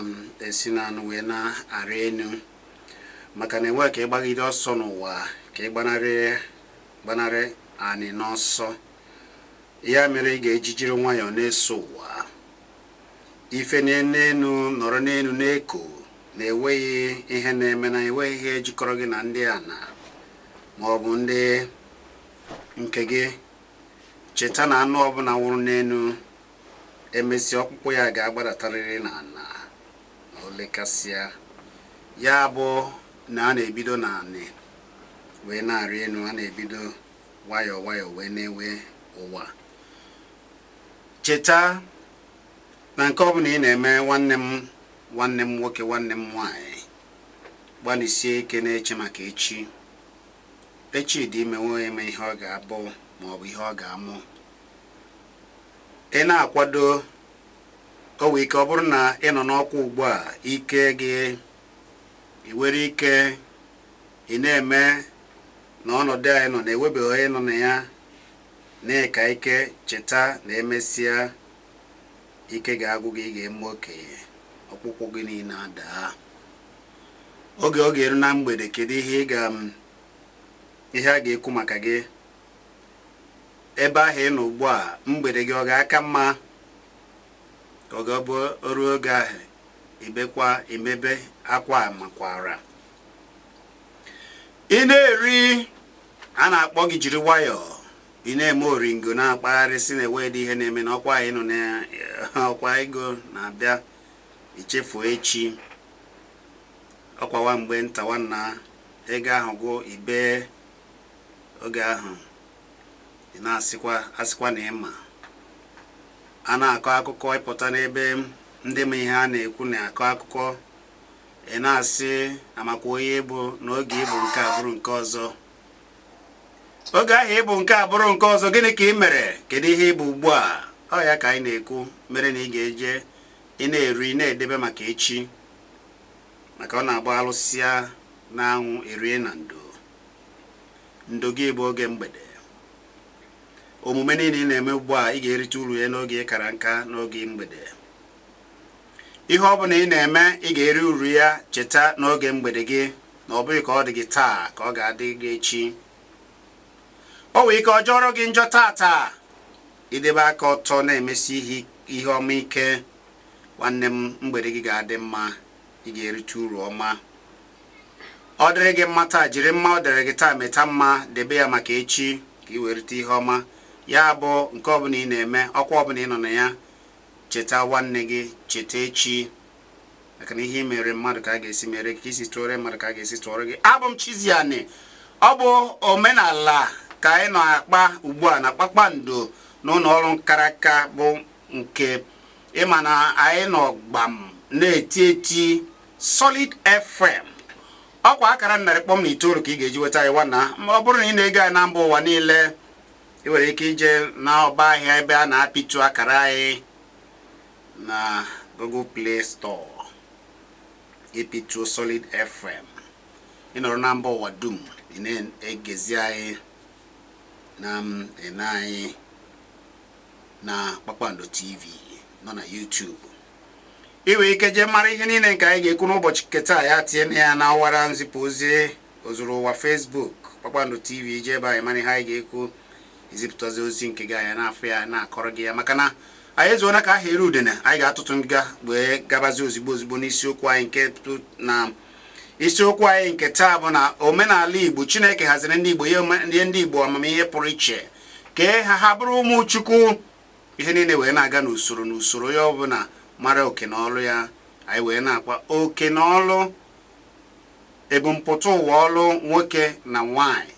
na-esi n'anị wee na-arị enu, maka na enwe ka ịgbagide ọsọ n'ụwa ka ị gbanarị gbanarị anị n'ọsọ. Ya mere ị ga-eji jiri nwayọọ na-eso ụwa. Ife n'enu nọrọ n'enu na-eko na enweghị ihe na-eme, na enweghị ihe jikọrọ gị na ndị ana ma ọ bụ ndị nke gị. Cheta na anụ ọbụla nwụrụ n'enu, emesịa ọkpụkpụ ya ga-agbadatarịrị n'ala na o lekasịa. Ya bụ na a na-ebido n'anị wee na-arị enu, a na-ebido nwayọọ nwayọọ wee na-enwe ụwa. Cheta na nke ọbụla ị na-eme, nwanne m, nwanne m nwoke, nwanne m nwaanyị, gbalịsie ike na-eche maka echi. Echi dị ime, nwe eme ihe ọ ga-abụ ma ọ bụ ihe ọ ga-amụ. Ị na-akwado, o nwee ike ọ bụrụ na ị nọ n'ọkwa ugbu a, ike gị, ị nwere ike ị na-eme na ọnọdụ anyị nọ na-ewebeghị onye nọ na ya na-eka ike. Cheta na emesịa ike ga-agwụ gị, ị ga-eme okenye, ọkpụkpụ gị niile adaa. Oge ọ ga-eru na mgbede, kedu ihe ị ga ihe a ga-ekwu maka gị ebe ahụ ị nọ ugbu a? Mgbede gị ọ ga-aka mma, ka ọ ga-abụ ruo oge ahụ ibekwa imebe akwa makwara? Ị na-eri, a na-akpọ gị jiri nwayọọ. Ị na-eme oringo, na-akpagharị si na enweghị ihe na-eme na ọkwa anyị nọ na ọkwa ego na-abịa. Ichefuo echi, ọkwawa mgbe nta nwanna ego ahụ gwụ ibe. Oge ahụ ị na-asịkwa asịkwa na ịma a na-akọ akụkọ, ịpụta n'ebe ndị ma ihe a na-ekwu na-akọ akụkọ, ị na-asị amakwa onye ịbụ n'oge ịbụ nke a bụrụ nke ọzọ. Oge ahụ ịbụ nke a bụrụ nke ọzọ, gịnị ka ị mere? Kedu ihe ịbụ ugbu a? Ọ ya ka anyị na-ekwu mere na ị ga-eje ị na-eri, na-edebe maka echi, maka ọ na-agba alụsịa n'anwụ erie na ndo. Ndo gị bụ oge mgbede. Omume niile ị na-eme ugbu a, ị ga-erite uru ya n'oge ị kara nka, n'oge mgbede. Ihe ọ bụla ị na-eme, ị ga-eri uru ya. Cheta n'oge mgbede gị na ọ bụghị ka ọ dị gị taa ka ọ ga-adị gị echi. O nwee ike ọ jọrọ gị njọ tata, idebe aka ọtọ na-emesi ihe ọma ike, nwanne m, mgbede gị ga-adị mma, ị ga-erite uru ọma. Ọ dịrị gị mma taa, jiri mma ọ dịrị gị taa meta mma, debe ya maka echi ka ị wee rite ihe ọma. Ya bụ nke ọbụla ị na-eme, ọkwa ọbụla ị nọ na ya, cheta nwanne gị, cheta echi, maka na ihe ị mere mmadụ ka a ga-esi mere gị, ka isi tụọrọ mmadụ ka a ga-esi tụọrọ gị. Abụ m Chiziani. Ọ bụ omenala ka anyị na-akpa ugbu a na Kpakpando n'ụlọ ọrụ nkaraka, bụ nke ịma na anyị nọ gbam na-eti eti Solid FM, ọkwa akara 100.9 ka ị ga-eji nweta anyị. Nwanna, ọ bụrụ na ị na-ege anyị na mba ụwa niile, ị nwere ike ije n'ọba ahịa ebe a na-apịtụ akara anyị na Google Play Store, ịpịtụ Solid FM. Ị nọrọ na mba ụwa dum, ị na-egezi anyị na ene anyị na Kpakpando TV nọ na YouTube. Ị nwere ike jee mara ihe niile nke anyị ga-ekwu n'ụbọchị nke taa, ya tinye ya na ọwara nzipụ ozi ozuru ụwa, Facebook Kpakpando TV. Ije ebe anyị mara ihe anyị ga-ekwu, izipụtazi ozi nke gị, anyị na-afụ ya, na-akọrọ gị ya, maka na anyị ezuona ka aha eru udene. Anyị ga-atụtụ nga wee gabazi ozigbo ozigbo n'isiokwu anyị nke na isiokwu anyị nke taa bụ na omenala Igbo. Chineke haziri ndị Igbo, ihe ndị Igbo amamihe pụrụ iche, kee ha, ha bụrụ ụmụ Chukwu. Ihe niile wee na-aga n'usoro n'usoro, ya ọbụla mara oke na ọlụ ya. Anyị wee na-akpa oke na ọlụ ebumpụta ụwa, ọlụ nwoke na nwanyị,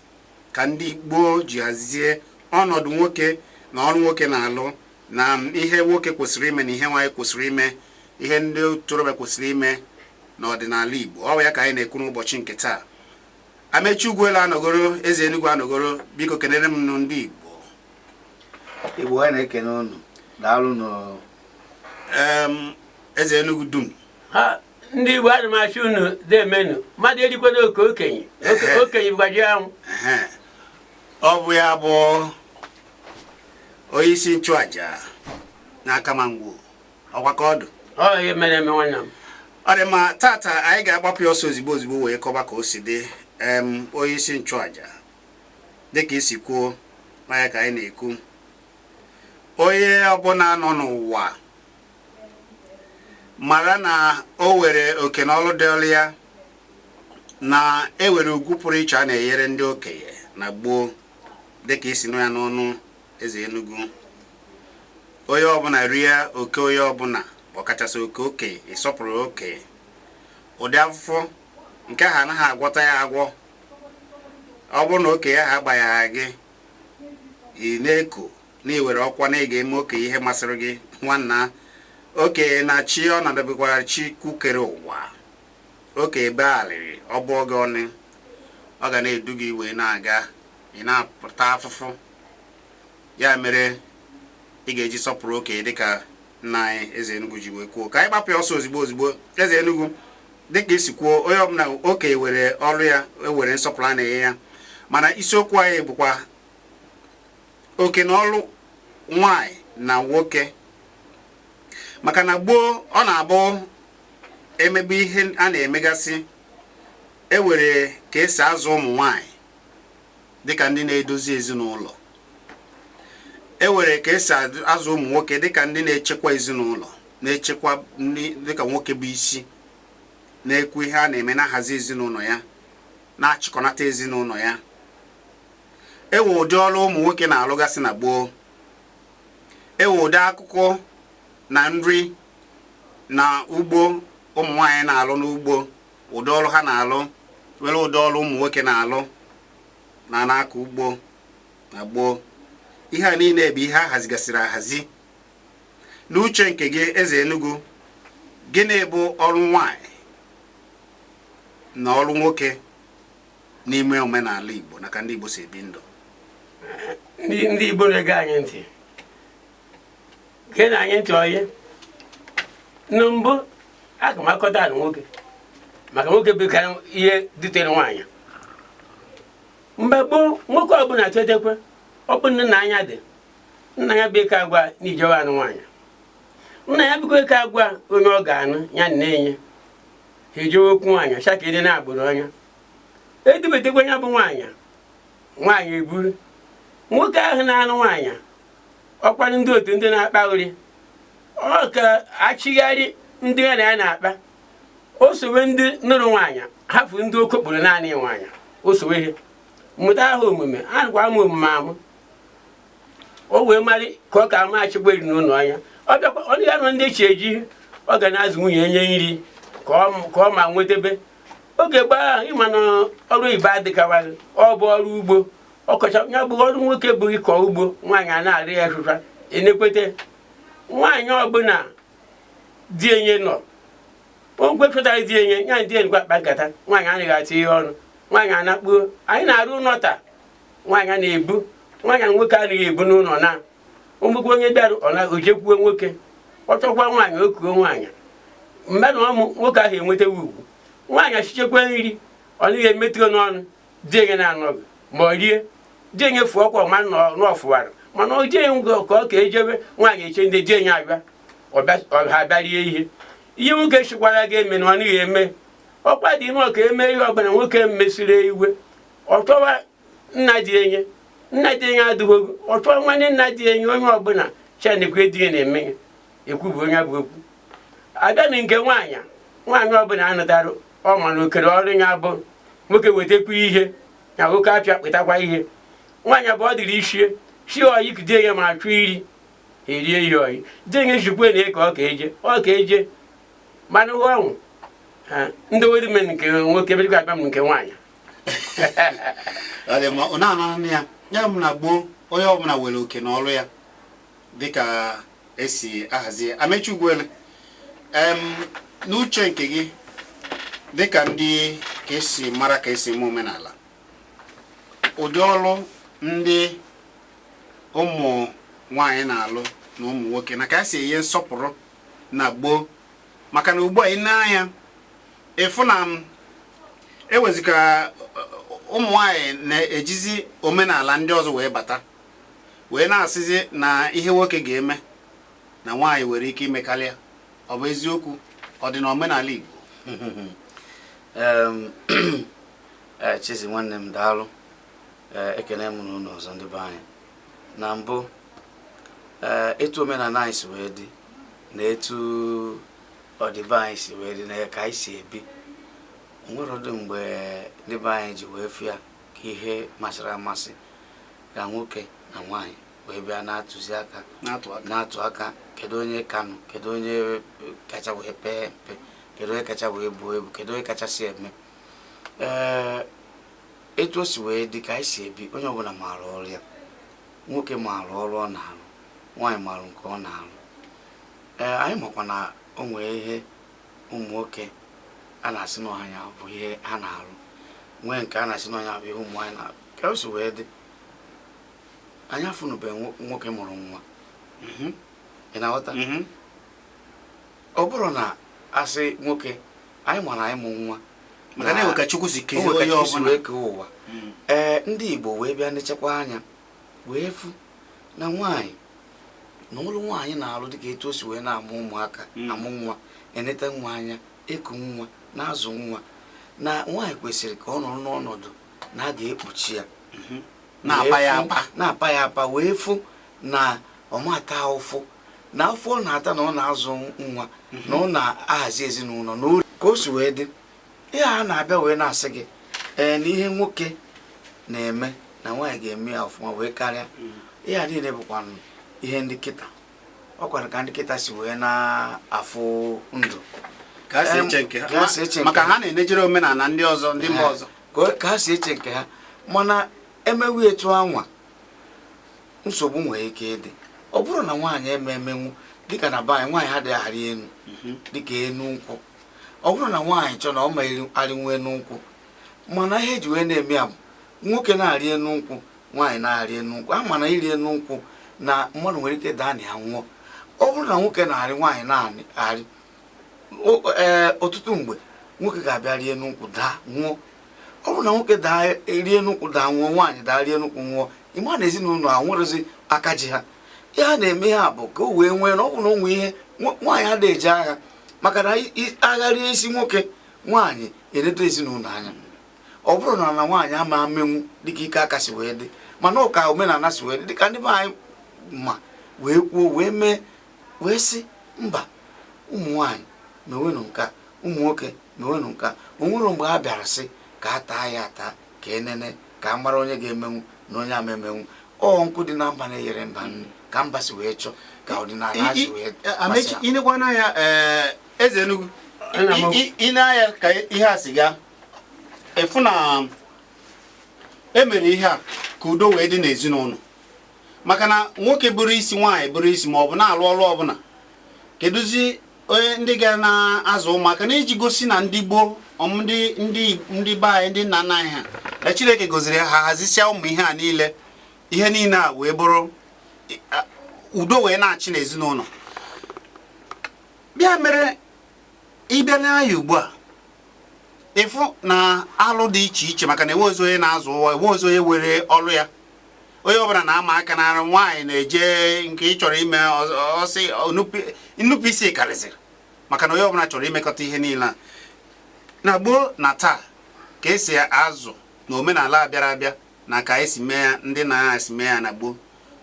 ka ndị gboo ji hazie ọnọdụ nwoke na ọrụ nwoke na-alụ, na ihe nwoke kwesịrị ime na ihe nwaanyị kwesịrị ime, ihe ndị ntorobịa kwesịrị ime n'ọdịnala Igbo. Ọ bụ ya ka anyị na-ekwu n'ụbọchị nke taa. Amechi Ugwuelu anọgoro, eze Enugu anọgoro. Biko kenere m nụ ndị Igbo. Igbo, anyị na-ekene unu, daalụ nụ. Eze Enugu dum. Ha ndị Igbo, ana m achị unu demenu. Mmadụ erikwana oke okenye. Okenye bụkwa ji anwụ. Ọ bụ ya bụ onye isi nchụaja n'aka Mangwo, ọkwa ka ọdụ. Ọ ihe mere eme, nwanne m. Ọ dị mma. Tata anyị ga-agbapụ ya ọsọ ozigbo ozigbo wee kọba ka o si dị. Onye isi nchụaja, dịka isi kwuo na ya ka anyị na-ekwu, onye ọbụla nọ n'ụwa mara na o were oke na ọlụ dịọlụ ya, na ewere ugwu pụrụ iche a na-enyere ndị okenye na gboo, dịka isi nụ ya n'ọnụ eze Enugu. Onye ọbụla rie oke, onye ọbụla, ọkachasị oke okenye, ịsọpụrụ okenye, ụdị afụfụ nke ahụ anaghị agwọta ya agwọ. Ọ bụrụ na okenye ahụ agbanyeghị gị, ị na-eko na ị were ọkwa na ị ga-eme okenye ihe masịrị gị, nwanna, okenye na chi ọ na-adabekwara chi kwukere ụwa. Okenye be alịrị, ọ bụọ gị ọnụ, ọ ga na-edu gị wee na-aga, ị na-apụta afụfụ. Ya mere ị ga-eji sọpụrụ okenye, dịka nna anyị eze Enugu ji wee kwuo. Ka anyị gbapụ ya ọsọ ozigbo ozigbo. Eze Enugu, dịka isi kwuo, onye ọbụla okenye were ọrụ ya, ewere nsọpụrụ a na-enye ya, mana isiokwu anyị bụkwa oke na ọrụ nwanyị na nwoke, maka na gboo ọ na-abụ emebe ihe a na-emegasị, ewere ka esi azụ ụmụ nwanyị dịka ndị na-edozi ezinụlọ, ewere ka esi azụ ụmụ nwoke dịka ndị na-echekwa ezinụlọ, na-echekwa ndị dịka nwoke bụ isi na-ekwu ihe a na-eme, na-ahazi ezinụlọ ya, na-achịkọnata ezinụlọ ya. Ewe ụdị ọrụ ụmụ nwoke na-alụgasị na gboo, ewe ụdị akụkọ na nri na ugbo ụmụ nwaanyị na-alụ n'ugbo, ụdị ọrụ ha na-alụ, were ụdị ọrụ ụmụ nwoke na-alụ na na-akọ ugbo na gboo. Ihe a niile bụ ihe a hazigasịrị ahazi. N'uche nke gị, eze Enugu, gịnị bụ ọrụ nwaanyị na ọrụ nwoke n'ime omenala Igbo na ka ndị Igbo si ebi ndụ? Ndị Igbo na-ege anyị ntị, gee na anyị ntị. Onye na mbụ, aga m akọta anụ nwoke, maka nwoke bụ karị ihe dutere nwaanyị. Mgbe gboo, nwoke ọbụla chetekwe, ọ bụ nna anya dị nna ya bụ ike agwa na ijewe anụ nwaanyị. Nna ya bụkwa ike agwa onye ọ ga-anụ ya na enye ha ejewe okwu nwaanyị chaka ịdị na-agbụrụ ọnya edubetekwa ya bụ nwaanyị. Nwaanyị eburu nwoke ahụ na-anụ nwaanyị, ọkwanụ ndị otu ndị na-akpa uri, ọ ka achịgharị ndị ya na ya na-akpa. O sowe ndị nụrụ nwaanyị, hafụ ndị okokporo naanị nwaanyị. O sowe ihe mụta ahụ omume a nakwa ama omume amụ, o wee marị ka ọ ka ama achịkwa eri n'ụlọ anya. Ọ bịakwa, ọ dịghị anọ ndị echi eji, ọ ga na-azụ nwunye, nye nri ka ọ ma nwetebe. Oge gbaa ahụ, ịma na ọrụ oyibo adịkawaghị, ọ bụ ọrụ ugbo ọkọcha ya bụ ọrụ nwoke bụ ịkọ ugbo, nwaanyị a na-arị ya efefa enekwete. Nwaanyị ọbụla di enye nọ okwe chọtara di enye ya, di enye akpa nkata, nwaanyị anaghị atụ ihe ọnụ, nwaanyị anakpuo. Anyị na-arụ ụlọ taa, nwaanyị a na-ebu nwaanyị na nwoke anaghị ebu n'ụlọ na ụmụkwe. Onye bịara, ọ na ojekwuo nwoke, ọ chọkwa nwaanyị, o kuo nwaanyị. Mmadụ ọmụ nwoke ahụ enwetawa ugwu. Nwaanyị achichekwa nri, ọ naghị emetụ n'ọnụ di enye na-anọghị, ma ọ rie di enye fụọ ọkwa ọma n'ọfụwara, mana o jee ngwa ka ọ ka ejebe nwaanyị eche ndị di enye abịa, ha abịa rie ihe. Ihe nwoke chikwara ga-eme na ọ naghị eme ọkwa dị ime ka eme ihe ọbụla. Nwoke mesiri iwe, ọ chọwa nna di enye, nna di enye adịghị ogo, ọ chọọ nwanne nna di enye. Onye ọbụla chanekwe di ya na-eme ya ekwu bụ onye bụ okwu abịa na nke nwaanyị. Nwaanyị ọbụla anụtarụ, ọ ma na okere ọrụ ya bụ nwoke wetakwa ihe na nwoke apịa kpụtakwa ihe. Nwaanyị bụ ọ dịrị ishie shie oyi kudie ya ma chụọ iri erie ihe oyi di enye jikwe na ka ọ ka eje ọ ka eje. Mana hụ ọnwụ ndị wedime nke nwoke ebedịkwa abịa m nke nwaanyị. Ọ dị mma. Ọ na-anụ ya ya bụ na gboo, onye ọbụla nwere oke na ọrụ ya dịka esi ahazi ya. Amechi Ugwuele, n'uche nke gị, dịka ndị ka esi mara ka esi eme omenala, ụdị ọrụ ndị ụmụ nwaanyị na-alụ na ụmụ nwoke na ka esi enye nsọpụrụ na gboo, maka na ugbu a ị na-anya ịfụ na m ewezika ụmụ nwaanyị na-ejizi omenala ndị ọzọ wee bata, wee na-asịzi na ihe nwoke ga-eme na nwaanyị nwere ike ime karịa. Ọ bụ eziokwu? Ọ dị na omenala Igbo? Chizi nwanne m, daalụ. Ee, ekene m n'ụlọ ọzọ, ndị be anyị. Na mbụ, ee, etu omenala anyị si wee dị na etu ọdịbe anyị si wee dị na ka anyị si ebi, onwere ọdụ mgbe ndị be anyị ji wee fịa ka ihe masịrị amasị ka nwoke na nwaanyị wee bịa na-atụzi aka, na-atụ aka, na-atụ aka kedu onye kanụ, kedu onye kacha wee pee mpe, kedu onye kacha wee buo ebu, kedu onye kachasị eme. Ee, etu o si wee dị ka anyị si ebi, onye ọbụla maara ọrụ ya. Nwoke maara ọrụ ọ na-arụ, nwaanyị maara nke ọ na-arụ. Ee, anyị makwa na o nwee ihe ụmụ nwoke a na-asị na ọha ya bụ ihe ha na-arụ, nwee nke a na-asị na ọnya bụ ihe ụmụ nwaanyị na. Ka o si wee dị, anyị afụnụbeghị nwoke mụrụ nwa. Ị na-aghọta? Mhm. Ọ bụrụ na asị nwoke, anyị mara anyị mụ nwa. Maka na enwe ka Chukwu si kee o nwere ka onye Chukwu si ọbụla. wee kee ụwa. Ee, ndị Igbo wee bịa nechekwa anya wee fụ na nwaanyị na ụlụ nwaanyị na-alụ, dịka etu o si wee na-amụ ụmụaka, amụ nwa, eneta nwa anya, eku nwa, na-azụ nwa, na nwaanyị kwesịrị ka ọ nọrọ n'ọnọdụ na a ga-ekpuchi ya, na-apa ya wee fụ- apa, na-apa ya apa, wee fụ na ọ mata ụfụ na afọ ọ na-ata, na ọ na-azụ nwa, na ọ na-ahazi ezinụlọ, na ka o si wee dị. Ihe a na-abịa wee na-asị gị, ee, na ihe nwoke na-eme na nwaanyị ga-eme ya ọfụma wee karịa. Ihe a niile bụkwanụ ihe ndị kịta ọ kwara ka ndị kịta si wee na-afụ ndụ, ka ha si eche nke ha. Ka ha si eche nke maka ha. Ha na-enejere omenala ndị ọzọ, ndị mba ọzọ. Ka ha si eche nke ha, mana emewe etu anwa, nsogbu nwere ike ịdị. Ọ bụrụ na nwaanyị eme emenwu, dịka na be anyị, nwaanyị adịghị arị enu dịka enu nkwụ. Ọ bụrụ na nwaanyị chọọ na ọ ma arịnwu enu nkwụ, mana ihe eji wee na-eme ya bụ nwoke na-arị enu nkwụ, nwaanyị na-arị enu nkwụ. A ma na iri enu nkwụ na mmadụ nwere ike daa na ya nwụọ. Ọ bụrụ na nwoke na-arị, nwaanyị na-arị, ee, ọtụtụ mgbe nwoke ga-abịa rie nkwụ daa nwụọ. Ọ bụrụ na nwoke daa rie nkwụ daa nwụọ, nwaanyị daa rie nkwụ nwụọ, ịma na ezinụlọ a nwerezi aka ji ha. Ihe a na-eme ha bụ ka o wee nwee na ọ bụ na ụmụ ihe nwaanyị adịghị eje agha, maka na agha rie isi nwoke, nwaanyị enedo ezinụlọ anya. Ọ bụrụ na nwaanyị ama amenwu dịka ike aka si wee dị, mana ụka omenala si wee dị, dịka ndị be anyị ma wee kwuo wee mee wee sị mba, ụmụ nwaanyị mewenụ nka, ụmụ nwoke mewenụ nka. O nwere mgbe a bịara sị ka a taa ya ata, ka enene, ka a mara onye ga-emenwu na onye ama emenwu. Ọ nkụ dị na mba na-enyere mba nri, ka mba si wee chọọ ka ọdịnala ha si wee Amechi, masị ha. inekwa n'anya, ee, eze Enugu, Nna m. ị na-anya ka ihe a si gaa, efu na e mere ihe a ka udo wee dị n'ezinụlọ, maka na nwoke bụrụ isi, nwaanyị bụrụ isi, ma ọ bụ na-alụ ọrụ ọbụla, kedụzi onye ndị ga na-azụ ụmụaka? Na iji gosi na ndị gboo, ndị be anyị, ndị nna nna anyị ha, na Chineke goziri ha, hazisia ụmụ ihe a niile, ihe niile a wee bụrụ udo wee na-achị n'ezinụlọ. Bịa mere ịbịa n'anya ugbu a, ịfụ na alụ dị iche iche, maka na enwe ozi onye na-azụ ụwa, enwe ozi onye were ọrụ ya, onye ọbụla na-ama aka n'arụ. Nwaanyị na-eje nke ị chọrọ ime, ọsị nnupụ isi karịsịrị, maka na onye ọbụla chọrọ imekọta ihe niile a. Na gboo na taa, ka esi azụ na omenala a bịara abịa na ka esi mee ya, ndị na esi mee ya na gboo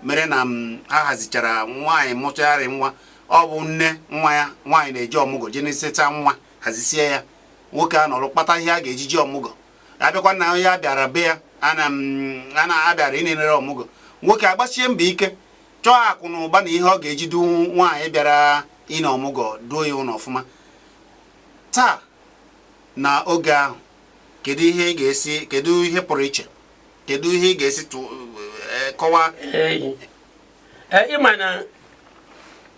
mere na m ha hazichara nwaanyị mụchagharị nwa, ọ bụ nne nwa ya nwaanyị na-eji ọmụgwọ jee neseta nwa, hazisie ya. Nwoke a nọrọ kpata ihe a ga-eji ji ọmụgwọ abịakwa na onye a bịara be ya, ana m a na-abịara ịnenere ọmụgwọ. Nwoke agbachie mbọ ike chọọ akụ na ụba na ihe ọ ga-eji du nwaanyị bịara ịna ọmụgwọ, duo ya ụlọ ọfụma. Taa na oge ahụ, kedu ihe ị ga-esi, kedu ihe pụrụ iche, kedu ihe ị ga-esi kọwaa? Eyi. Ee, ịma na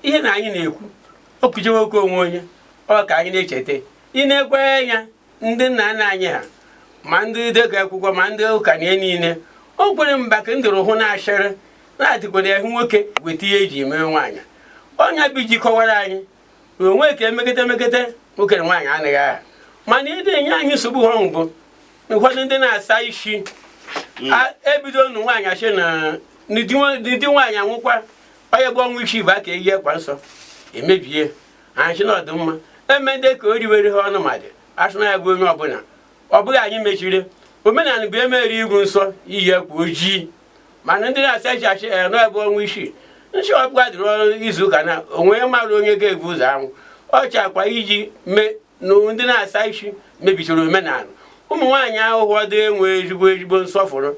ihe na anyị na-ekwu okwuchewe okwu onwe onye ọ ka anyị na-echeta. Ị na-ekwe ya, ndị nna nna anyị ha, ma ndị dịka akwụkwọ, ma ndị ụka na ihe niile, o kwere mba ka ndụrụ hụ na-achịrị na-adịkwara ya nwoke weta ihe eji mee nwaanyị. Ọnya bụ iji kọwara anyị na onwe ka emekete emekete nwoke na nwaanyị anaghị agha, mana ịdị enye anyị nsogbu ha bụ ụfọdụ ndị na-asa isi. Ebido nụ nwaanyị achị na n'ụdị nwaanyị anwụkwa, onye bụ ọnwa isi bụ aka eyi akwa nsọ emebie anyị sị na ọdịmma. Emende ka o riwere ha ọnụ madị asụ na ya bụ onye ọbụla ọ bụghị anyị mechiri omenala bụ emere igwu nsọ iyi ekwa ojii. Mana ndị na-asị achị achị n'ebe ọnwa isii nshi ọbụla dịrị ọrụ izu ụka na onwe mara onye ga-ebu ụzọ anwụ ọchakwa iji mee na ndị na-asa isi mebichara omenala. Ụmụ nwaanyị ahụhụ dị enwe ezigbo ezigbo nsọfụrụ.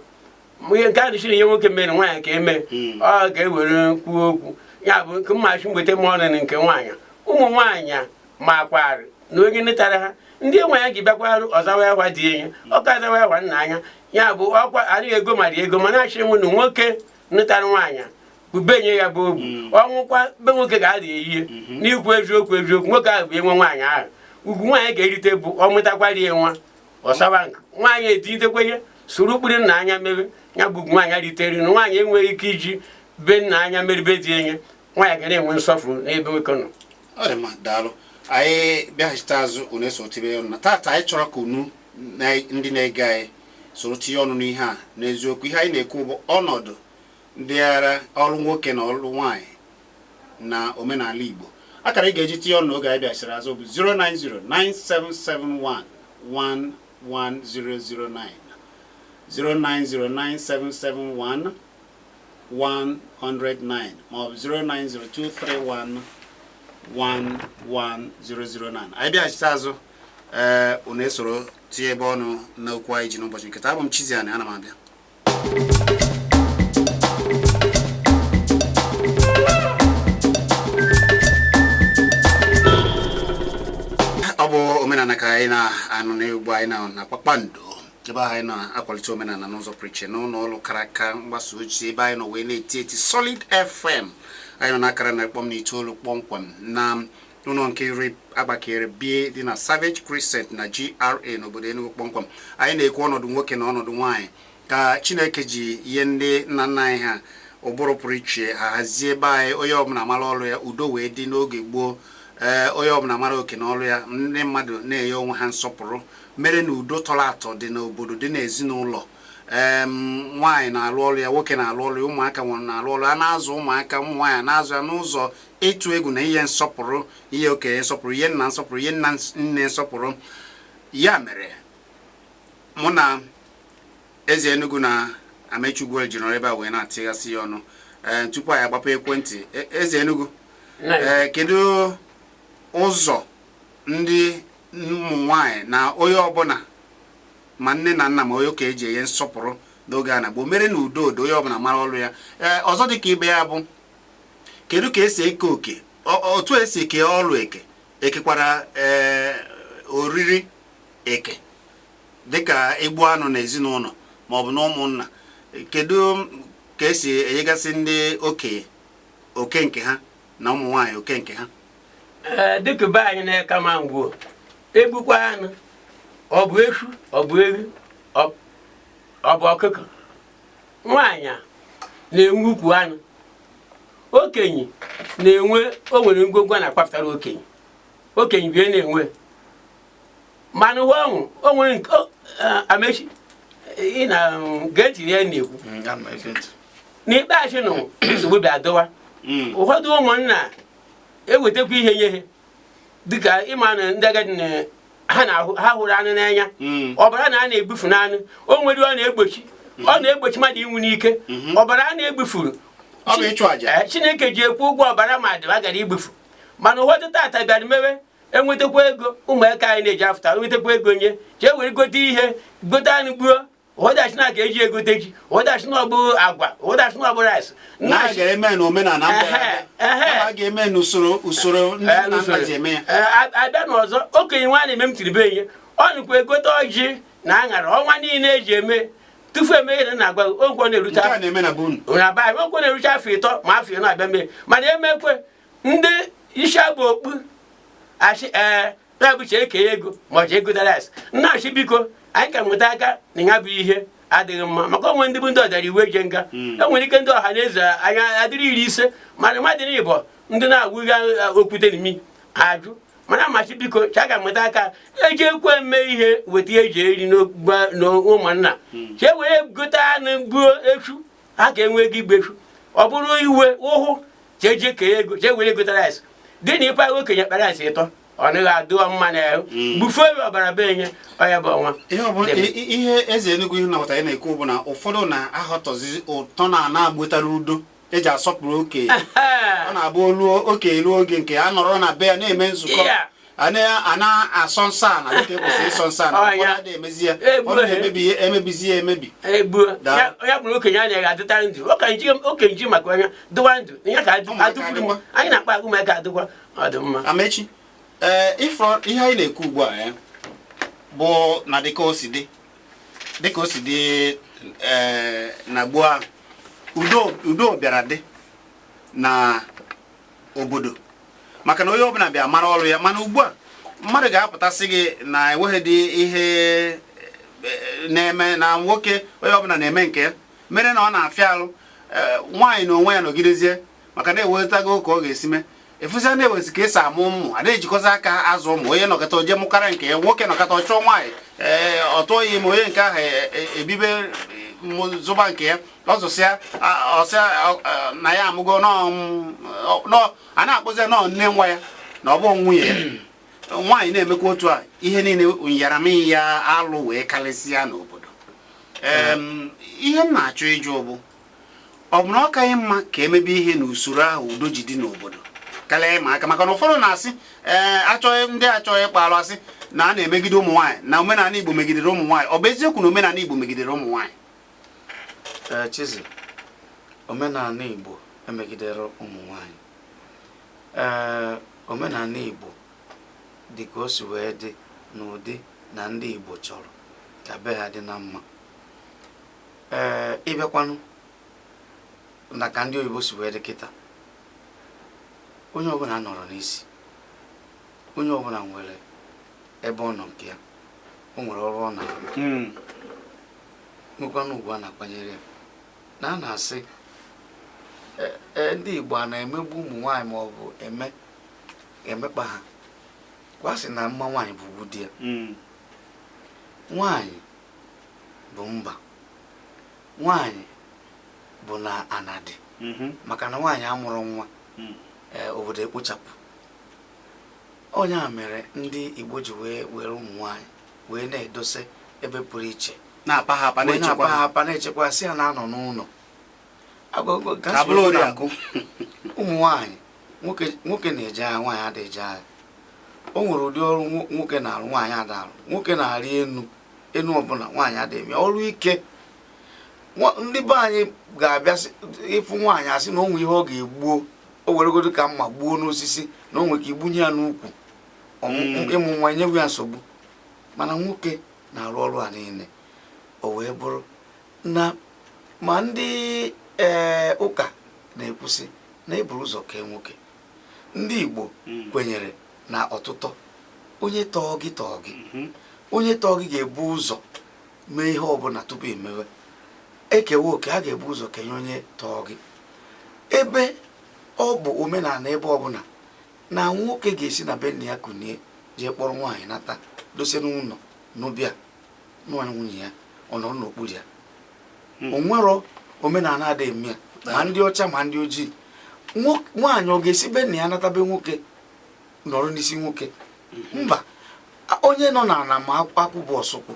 Ihe nke a dịchiri ihe nwoke mere nwaanyị ka eme ọ ga-ewere kwuo okwu ya bụ nke mmachi mgbete m ọnụ nke nwaanyị. Ụmụ nwaanyị makwarị na onye netara ha ndị nwe ya ji bịakwarụ ọzawa akwa dị enye ọka azawa akwa nna anya ya bụ ọkwa adịghị ego mara ego mana achịrị nwụ na nwoke netara nwaanyị bụ benye ya bụ ogbu ọnwụkwa be nwoke ga-adị eyie. N'ikwu eziokwu eziokwu, nwoke ahụ bụ enwe nwaanyị ahụ ugwu nwaanyị ga-erite bụ ọ mụtakwara ya nwa ọsawa nke nwaanyị etinyekwa ihe soro ụkpụrụ nna anya mere ya bụ ugwu nwaanyị ritere na nwaanyị enweghị ike iji be nna anya meribe dị enye nwaanyị ga na-enwe nsọfụrụ n'ebe nwoke nọ. Ọ dị mma, daalụ. Anyị bịaghachite azụ, unu eso tibe ọnụ na tata. Anyị chọrọ ka unu na ndị na-ege anyị soro tinye ọnụ n'ihe a. N'eziokwu, ihe anyị na-ekwu bụ ọnọdụ ndị agha ọrụ nwoke na ọrụ nwaanyị na omenala Igbo. Akara ị ga-eji tinye ọnụ n'oge anyị bịachiri azụ bụ 09097711009, 0909771 109 maọbụ 09023111009. Anyị bịachite azụ, ee, unu esoro tinye ebe ọnụ n'okwu anyị ji n'ụbọchị nke taa. Abụ m Chiziani, ana m abịa. Ọ bụ omenala ka anyị na-anụ n'egwu. Anyị na na Kpakpando, ebe ahụ anyị na-akwalite omenala n'ụzọ pụrụ iche n'ụlọ ọrụ kara aka mgbasa ozi, ebe anyị nọ wee na-eti eti Solid FM. Anyị nọ n'akara na kpọm na itoolu kpọmkwem na ụlọ nke iri agbakere bie dị na Savage Crescent na GRA n'obodo Enugu kpọmkwem. Anyị na-ekwu ọnọdụ nwoke na ọnọdụ nwaanyị, ka Chineke ji ihe ndị nna nna anyị ha ụbụrụ pụrụ iche ha hazie ebe anyị, onye ọbụla mara ọrụ ya, udo wee dị n'oge gboo. Ee, onye ọbụla mara oke na ọrụ ya, ndị mmadụ na-enye onwe ha nsọpụrụ, mere na udo tọrọ atọ dị n'obodo, dị n'ezinụlọ. Ee, nwaanyị na-alụ ọrụ ya, nwoke na-alụ ọrụ ya, ụmụaka nwere na-alụ ọrụ a na-azụ ụmụaka. Ụmụ nwaanyị na-azụ ya n'ụzọ ịtụ egwu na ihe nsọpụrụ, ihe okenye nsọpụrụ, ihe nna nsọpụrụ, ihe nna nne nsọpụrụ. Ya mere mụ na eze Enugu na Amechi Ugwu ji nọrọ ebe a wee na-atịghasị ya ọnụ. Ee, tupu anyị agbapụ ekwentị, eze Enugu, ee, kedu ụzọ ndị ụmụ nwanyị na onye ọbụla, ma nne na nna ma onye okenye, eji enye nsọpụrụ n'oge a na-agbo mere na udo odo, onye ọbụla mara ọrụ ya? Ee, ọzọ dị ka ibe ya bụ kedu ka esi eke oke, otu esi eke ọrụ eke ekekwara, ee, oriri eke dịka igbu anụ na ezinụlọ maọbụ na ụmụnna, kedu ka esi enyegasị ndị okenye oke nke ha na ụmụ nwaanyị oke nke ha? Ee, dịka be anyị na-eka ma ngwuo egbukwa anụ, ọ bụ efu, ọ bụ ewu, ọ bụ ọkụkọ, nwaanyị a na-enwe ukwu anụ, okenye na-enwe. O nwere ngwongwo a na-akpapụtara okenye, okenye bie na-enwe. Mana uwe ọnwụ o nwere nke Amechi ị na gee ntị ihe m na-ekwu. Ana m ege ntị. N'ikpeazụ nụ, nsogbu bịa dọwa. Ụfọdụ ụmụnna ewetakwa ihe nye ha, dịka ịma na ndị agadi na ha na-ahụ ha hụrụ anụ n'anya. Ọbara na a na-egbufu n'anụ, o nwere ọ na-egbochi mmadụ inwu n'ike. Ọbara a na-egbufuru Ọ bụ ịchụ àjà. Ee, Chineke ji ekwu ụgwọ ọbara mmadụ a gara igbufu. Mana ụfọdụ tata bịara mewe enwetakwa ego, ụmụaka anyị na-eji afụta enwetakwa ego nye jee were gote ihe, gote anụ gbuo. Ụfọdụ asị na ka eji egote ji, ụfọdụ asị na ọ bụ agwa, ụfọdụ asị na ọ bụ rice. Na a ga-eme na omenala mba, Ehe, ehe. a ga-eme n'usoro usoro ndị nna nna ji eme ya. Ee, abịa n'ọzọ, okenye nwa na-eme m tiri be nye ọ nụkwa egote ọjị na aṅara ọnwa niile eji eme tupu eme ihe na-agwa okwu na-erute Nke a na-eme na bunu na be anyị, okwu na-erucha afọ 30 ma afọ 40 abịa mee. Mana emekwe ndị isi abụ okpu asị, ee, ya bụ chee kee ego ma ọ chee egote rice. Nna achị, biko, anyị ka nweta aka na ya bụ ihe adịghị mma, maka onwe ndị bụ ndị ọdara iwu eje nga. Enwere ike ndị ọha na eze anya adịrị 50, mana mmadụ na ịbọ ndị na-awụgha okwute n'imi ha ajụ. Mana amachi, biko, cha ka nweta aka eji ekwe eme ihe, weta ihe eji eri n'ụmụnna, chee were gote anụ gbuo efu ha ka enwee ego igbu efu. Ọ bụrụ iwe ụhụ, chee jee kee ego, chee were gote rice dị na ịpa okenye kpara rice ịtọ. Ọ naghị adịwa mma na ya gbufuo ya ọbara be enye ọya bụ ọnwa. Ihe ọ bụla ihe eze Enugu ihe nabata ya na-ekwu bụ na ụfọdụ na-aghọtọzi ụtọ na ana agbụtara udo eji asọpụrụ okenye. Ọ na-abụ olu okenye ruo oge nke a nọrọ na be ya na-eme nzukọ, a na-asọ nsọ ala dịka e kwesịrị ịsọ nsọ ala. Ọ, ya. Ụfọdụ adịghị emezi ya. Egbuo Ụfọdụ ha. na-emebi emebizi ya emebi. Egbuo. Daa. Ya bụrụ okenye anaghị adịta ndụ, okenye ji maka onye dịwa ndụ ya ka Ụmụaka adụkwuru m. adịkwa. Anyị na-akpa ụmụaka adịkwa, ọ dị mma. Amechi, ee, ịfọ ihe anyị na-ekwu ugbu a ya bụ na dịka o si dị ee, na gboo ahụ udo bịara dị na obodo maka na onye ọbụla bịa mara ọrụ ya. Mana ugbu a mmadụ ga-apụtasị gị na enweghị dị ihe na-eme na nwoke, onye ọbụla na-eme nke ya, mere na ọ na-afịa alụ nwaanyị na onwe ya nọgidezie maka na ewetago ka ọ ga-esi mee efụzia na-ewezi ka esi amụ ụmụ a na-ejikọta aka azụ ụmụ. Onye nọkọta oje mụkara nke ya, nwoke nọkọta ọ chọọ nwaanyị, ee, ọ tụọ ya ime, onye nke ahụ ebibe zụba nke ya, ọ zụsịa, ọsịa na ya amụgo nọ a na-akpụzi ya nọọ nne nwa ya na ọ bụ nwunye ya. Nwaanyị na-emekwa otu a, ihe niile nyaramya alụ wee karịsịa n'obodo. Ihe m na-achọ ịjụ bụ, ọ bụ na ọ kaghị mma ka emebe ihe n'usoro ahụ udo ji dị n'obodo karịa ịma aka? Maka na ụfọdụ na-asị, ee, achọghị ndị achọghị ịkpa alụ, asị na a na-emegide ụmụ nwaanyị, na omenala Igbo megidere ụmụ nwaanyị. Ọ bụ eziokwu na omenala Igbo megidere ụmụ nwaanyị? Ee, Chizi, omenala Igbo emegidere ụmụ nwanyị. Ee, omenala Igbo dị ka o si wee dị n'ụdị na ndị Igbo chọrọ ka be ha dị na mma. Ee, ịbịakwanụ na ka ndị oyibo si wee dị kịta, onye ọbụla nọrọ n'isi, onye ọbụla nwere ebe ọ nọ nke ya, o nwere ọrụ ọ na-arụ, nwekwanụ ugwu a na-akwanyere ya. Na a na-asị ndị Igbo a na-emegbu ụmụ nwaanyị ma ọ bụ eme emekpa ha, kwa sị na mma nwaanyị bụ ugwu di ya. Nwaanyị bụ mba, nwaanyị bụ na anadị, maka na nwaanyị amụrụ nwa, ee, obodo ekpochapụ. Onye a mere ndị Igbo ji wee were ụmụ nwaanyị wee na-edose ebe pụrụ iche, na-apa ha apa, wee na-echekwa na-apa ha ha apa, na-echekwa, sị ha na-anọ n'ụlọ. Ka bụrụ oriakụ. Ụmụ nwaanyị, nwoke nwoke na-eje agha, nwaanyị adịghị eje agha. O nwere ụdị ọrụ nwoke na-arụ, nwaanyị ada arụ. Nwoke na-arị enu enu ọbụla, nwaanyị adịghị eme ọrụ ike. Ndị be anyị ga-abịa ịfụ nwaanyị, asị na o nwe ihe ọ ga-egbuo, o weregodo ka mma gbuo n'osisi, na o nwere ka igbunye ya n'ukwu. Ịmụ nwa enyeghị ya nsogbu, mana nwoke na-arụ ọrụ a niile. O wee bụrụ na ma ndị ee ụka na-ekwusị na eburu ụzọ kee nwoke, ndị Igbo kwenyere na ọtụtọ onye tọọ gị tọọ gị. Onye tọọ gị ga-ebu ụzọ mee ihe ọbụla tupu emewe ekewa oke, a ga-ebu ụzọ kenye onye tọọ gị. Ebe ọ bụ omenala ebe ọbụla na nwoke ga-esi na be nna ya kunie jee kpọrọ nwaanyị nata dose n'ụlọ n'ụbịa nụọ nwunye ya, ọ nọrọ n'okpuru ya. O nwero omenala adịghị eme ya, ma ndị ọcha ma ndị ojii. Nwaanyị ọ ga-esi be nna ya nata be nwoke nọrọ n'isi nwoke? Mba. Onye nọ n'ala ma akwụ bụ ọsụkwụ.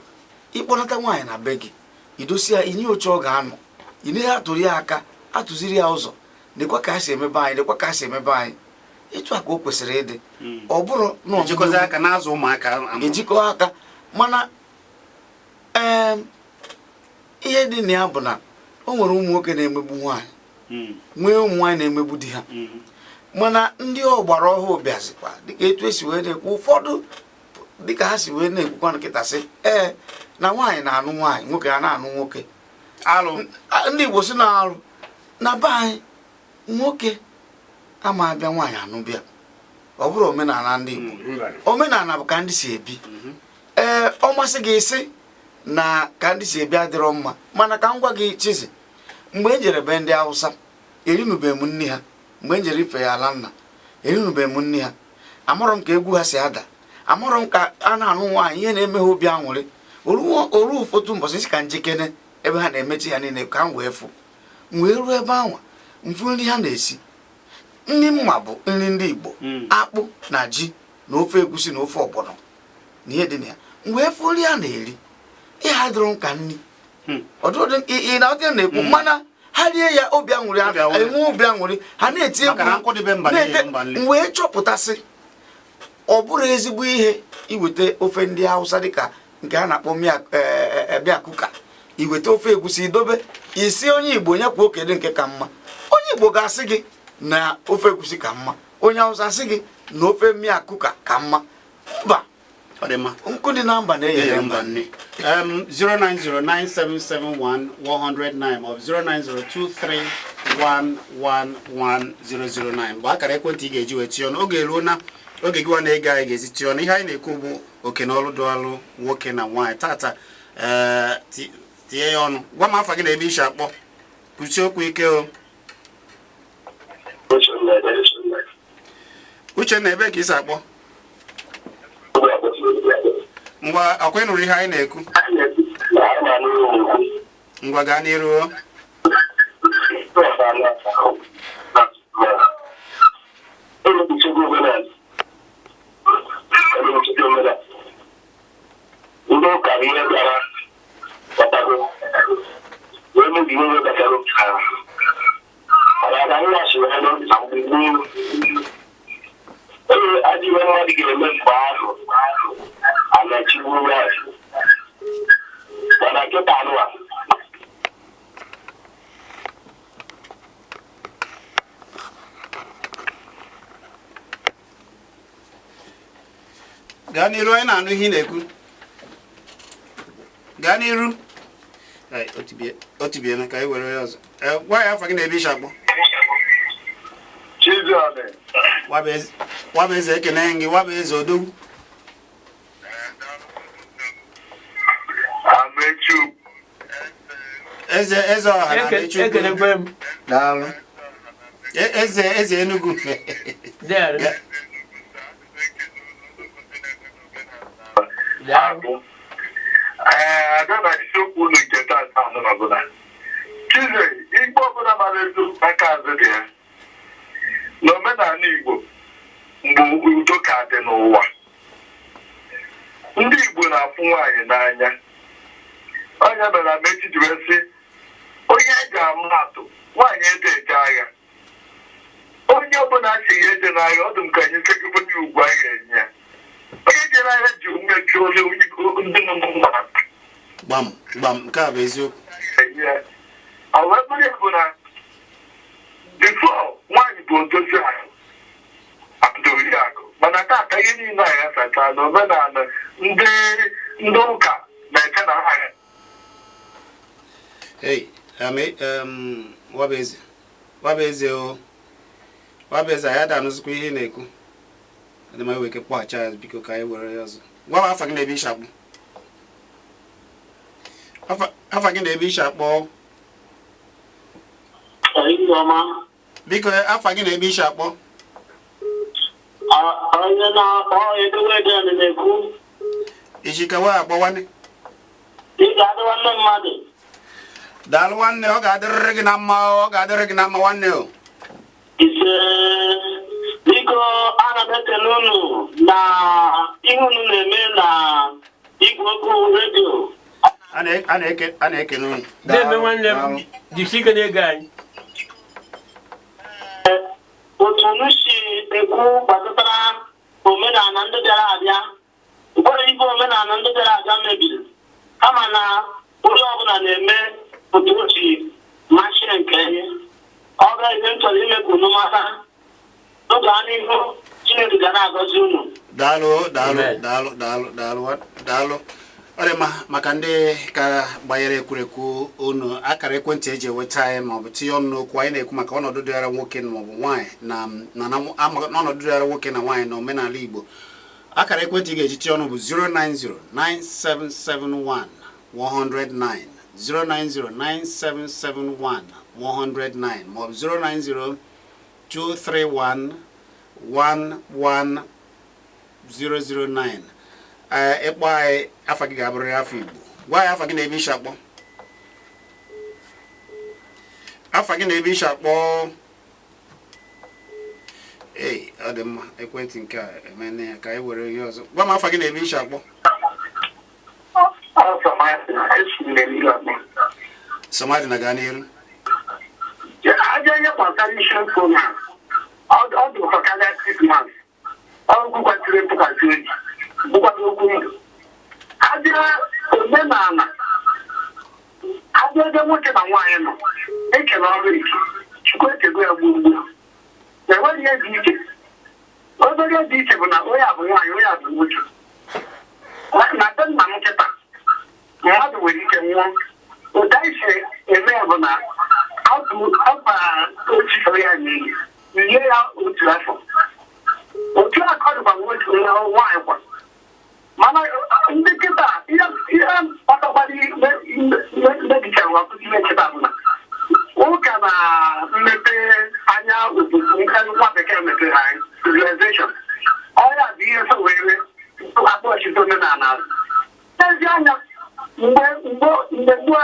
Ịkpọnata nwaanyị na be gị, idosi ya, inye oche ọ ga-anọ, ị naghị atụrụ ya aka, atụziri ya ụzọ, lekwa ka a si emebe anyị, lekwa ka a si emebe anyị. Etu a ka o kwesịrị ịdị. Ọ bụrụ na ejikọzi aka na-azụ ụmụaka amụrụ. Ejikọ aka, mana ee, ihe dị na ya bụ na o nwere ụmụ nwoke na-emegbu nwaanyị, nwee ụmụ nwaanyị na-emegbu di ha. Mana ndị ọgbara ọhụụ bịazikwa dịka etu esi wee na-ekwu, ụfọdụ dịka ha si wee na-ekwukwa nkịta sị ee na nwaanyị na-anụ nwaanyị, nwoke a na-anụ nwoke. Alụ. Ndị Igbo si na-arụ na be anyị, nwoke ama abịa nwaanyị anụbịa, ọ bụrụ omenala ndị Igbo. Omenala bụ ka ndị si ebi. Ee, ọ masị gị isi na ka ndị si ebi adịrọ mma, mana ka m gwa gị, Chizi, mgbe e jere be ndị Hausa, erinubeghị m nri ha. Mgbe m jere ife ya ala nna, erinubeghị m nri ha, amarọ m ka egwu ha si ada, amarọ m ka a na-anụ nwaanyị, ihe na-eme ha obi aṅụrị. Oru ụfọdụ mbọsị si ka njikene ebe ha na-emechi ya niile ka m wee fụ, m wee ruo ebe anwa, mfu nri ha na-esi, nri mma bụ nri ndị Igbo, akpụ na ji. Na ofe egusi na ofe ọgbọnọ na ihe dị na ya, m wee fụ nri a na-eri, ihe adịrọ nka nri. Ọdụdụ ị na ọdị na-ekwu, mana ha rie ya, obi aṅụrị. Obi aṅụrị. Enwe obi aṅụrị, ha na-eti Maka na egwu. nkụ dị be mba na-ete na-eri mba nri. M wee chọpụtasị, ọ bụrụ ezigbo ihe iweta ofe ndị Hausa dịka nke a na-akpọ mịa kuka, iweta ofe egusi idobe isi, onye Igbo nyekwa oke dị nke ka mma. Onye Igbo ga-asị gị na ofe egusi ka mma, onye Hausa asị gị na ofe mịa kuka ka mma. Mba. Ọ dị mma. Nkụ dị na mba na-eyere Eyere mba mba nni. 09097711009 maọbụ 09023111009 bụ akara ekwentị ị ga-eji wee tinye ọnụ. Oge eruo na oge gịwa na-ege anyị ga-ezi tinye ọnụ. Ihe anyị na-ekwu bụ oke na ọlụ dụalụ nwoke na nwaanyị tata. Ee, tinye ya ọnụ, gwa m afa gị na ebe isi akpọ. Kwusie okwu ike o. Uchenna, ebe ka isi akpọ? Ngwa, ọkwa ị nụrụ ihe anyị na-ekwu? Ngwa, gaa n'iru o. Ndị ụka bụ ihe bịara kpatago wee mebie ihe gbasara omenala, mana ka nwa si wee nọ na mgbe gboo, ee, ajọ ihe mmadụ ga-eme mgbe ahụ anachigbu ya, mana nkịta anụwa. Gaa n'iru, anyị na-anụ ihe ị na-ekwu. Gaa n'iru. Ai, o tibiena, ka anyị were ya ọzọ. Ee, gwa ya afa gị na ebe isi akpọ. Chiziọnị. Wabụ eze, ekene gị, wabụ eze odogwu. Amechi. Eze, eze ọha na Amechi ukwu. Ekelekwe m. Daalụ. Eze, eze Enugu. Daalụ. Daalụ. Ee, abịa na isiokwu unu nke taata anụ ọbụla Chize, igbo ọbụla mara eziokwu aka azụ dị ya n'omenala Igbo. Mgbe udo ka dị n'ụwa, ndị Igbo na-afụ nwaanyị n'anya. Onye mere Amechi ji wee sị onye e ji ama atụ, nwaanyị ede eje agha. Onye ọbụla si ya eje n'agha, ọ dị m ka anyị sekebe onye ugwu anyị ga-enye ya. Onye jere agha ji onwe chụọ ndị nọ n'ụlọ. Gbam gbam, nke a bụ eziokwu. Enye ya. Ọ wee bụrụ ya bụ na before, nwaanyị bụ odozi akụ, akụdori akụ, mana tata ihe niile a ghasacha na omenala ndị ụka na-eche na ha. Hey, wabụ eze, wabụ eze o, wabụ eze, anyị ada anụzikwa ihe ị na-ekwu. Adị m ewe ike kpọghachi ya, biko, ka anyị were ya ọzọ. Gwa m afa gị na ebe isi akpọ. Afa gị na ebe isi akpọ. Ehihie ọma. Biko, afa gị na ebe isi akpọ. Onye na-akpọ edewede na-ekwu. Ijikewa akpọ, nwanne. Ị ga-adị, nwanne mmadụ. Daalụ nwanne, ọ ga-adịrịrị gị na mma, ọ ga-adịrị gị na mma, nwanne o. Ise. Biko, ana m ekele unu na ihe unu na-eme na igwe okwu redio. A na-ekene unu. Deme nwanne m, jisi ike na-ege anyị. Otu unu si ekwu gbasatara omenala ndị bịara abịa, ụfọdụ ife omenala ndị bịara abịa mebiri, kama na onye ọbụla na-eme otu o si masị nke ihe. Ọ bụ ihe m chọrọ ime ka unu mata. N'oge a n'ihu, Chineke ga na-agọzi unu. Daalụ, daalụ. Amen. Daalụ, daalụ, daalụ, daalụ. Ọ dị mma. Maka ndị ka gbanyere ekwurekwu unu, akara ekwentị eji enweta anyị maọbụ tinye ọnụ n'okwu anyị na-ekwu maka ọnọdụ dịara nwoke maọbụ nwaanyị na n'ọnọdụ dịara nwoke na nwaanyị na omenala Igbo, akara ekwentị ị ga-eji tinye ọnụ bụ 0909771 109, 0909771 109, maọbụ 090 231 11 009. Ee, ịkpọ anyị, afa gị ga-abụrịrị afọ Igbo. Gwa anyị afa gị na ebe isi akpọ. Afa gị na ebe isi akpọ. Ei, ọ dị mma. Ekwentị nke a emene ya. Ka anyị were ihe ọzọ. Gwa m afa gị na ebe i si akpọ. Sọmadị na gaa n'iru. Aja ihe gbasara isiokwu na ọ dị ụkọ karịa Krismas. Okwu kwesịrị ntụkwasị obi bụkwara okwu ndụ. Abịa omenala, abịa ebe nwoke na nwaanyị nọ ekele ọrụ ike, Chukwu ekego ya gburugburu. Enweghị ihe dị iche. Obere ihe dị iche bụ na onye a bụ nwaanyị, onye a bụ nwoke. Na be nna m nkịta, mmadụ nwere ike nwụọ, otu anyị si eme ya bụ na akwa ochie ya na-eyi, yie ya otu afọ. Otu a ka ọ dịkwa nwoke nwaanyị kwa. Mana ndị kịta, ihe kpatakwara mebichara ọtụtụ ihe kịta bụ na ụka na mmepe anya obodo nwa bekee mepere anyị, civilization. Ọya bụ ihe so were akpọchite omenala azụ. N'ezi anya, mgbe mgbe mgbe gboo a